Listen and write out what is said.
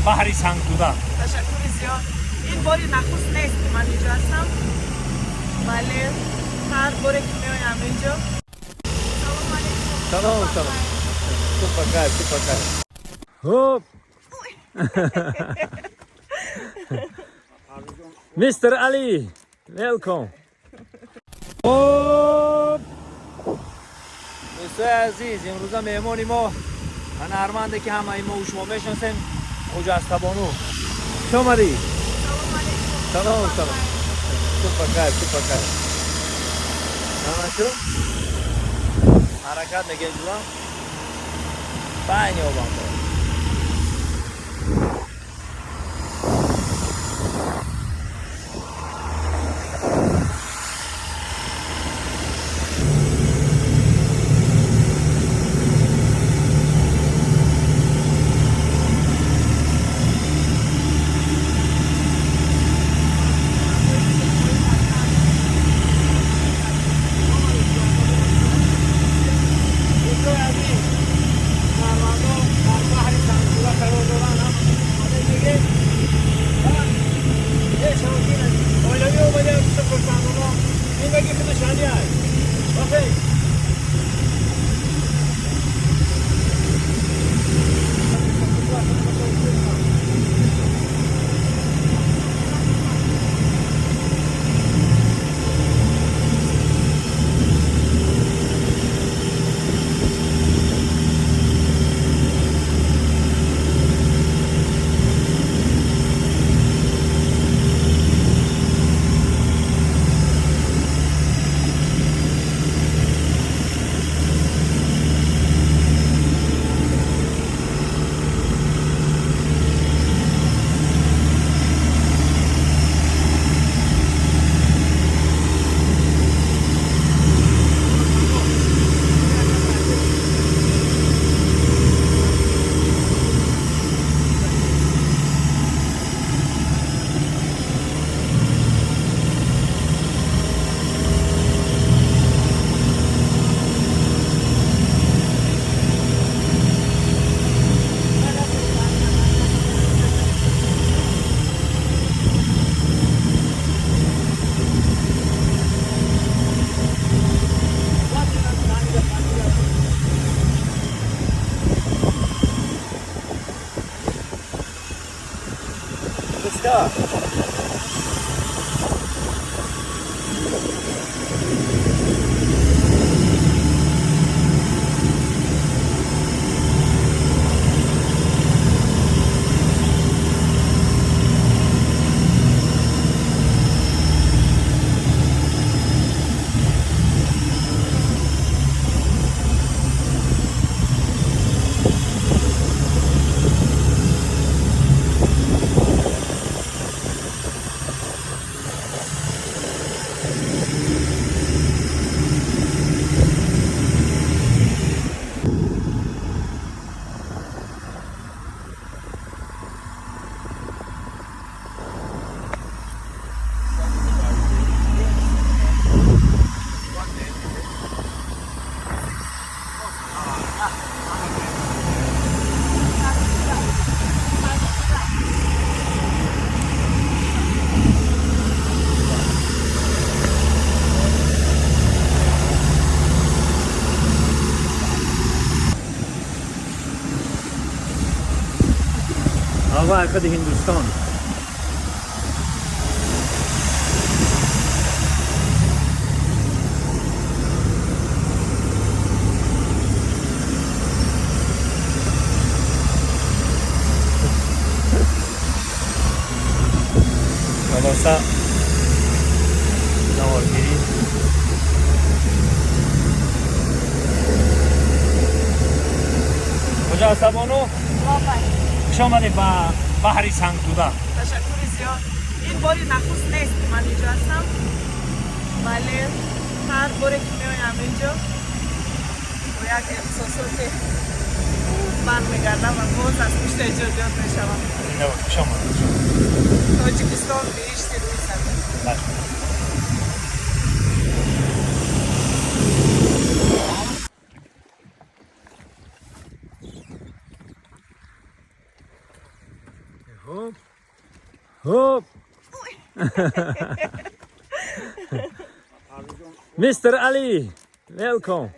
Баҳри Сангтуда. Ташаккури зиёд. Ин бори нахуст нест, ки ман инҷо ҳастам, вале ҳар боре ки меоям инҷо. Салом алейкум. Салом, салом. Субҳ бахайр, субҳ бахайр. Хоп. Mister Ali, welcome. Хоп. Дӯстои азиз, имрӯза меҳмони мо ҳунарманде, ки ҳамаи мо шумо мешиносем, Хуҷастабону. Хуш омадӣ. Салом алейкум. Салом, салом. Субҳ бахайр, субҳ бахайр. Ана шу ҳаракат мекунем ҷурам байни обам. Дӯстои азиз, ҳунармандон дар баҳри Сангтуда қарор доранд. Ҳама мегем оилавӣ омадем, хурсандона. Зиндагӣ худашани аст. Бахайр. Let's go. Ҳаваи худи Ҳиндустон. Хулоса, наворгирӣ. Хуҷастабону, хуш омадед ба баҳри Сангтуда. Ташаккури зиёд. Ин бори нахуст нест, ки ман инҷо ҳастам, вале ҳар боре ки меоям инҷо бо як эҳсосоти бармегардам ва боз аз пушти эҷодиёт мешавам. Хуш омадед. Тоҷикистон биҳишти рӯи замин. Бале. Хоп, хоп. Мистер Али, welcome.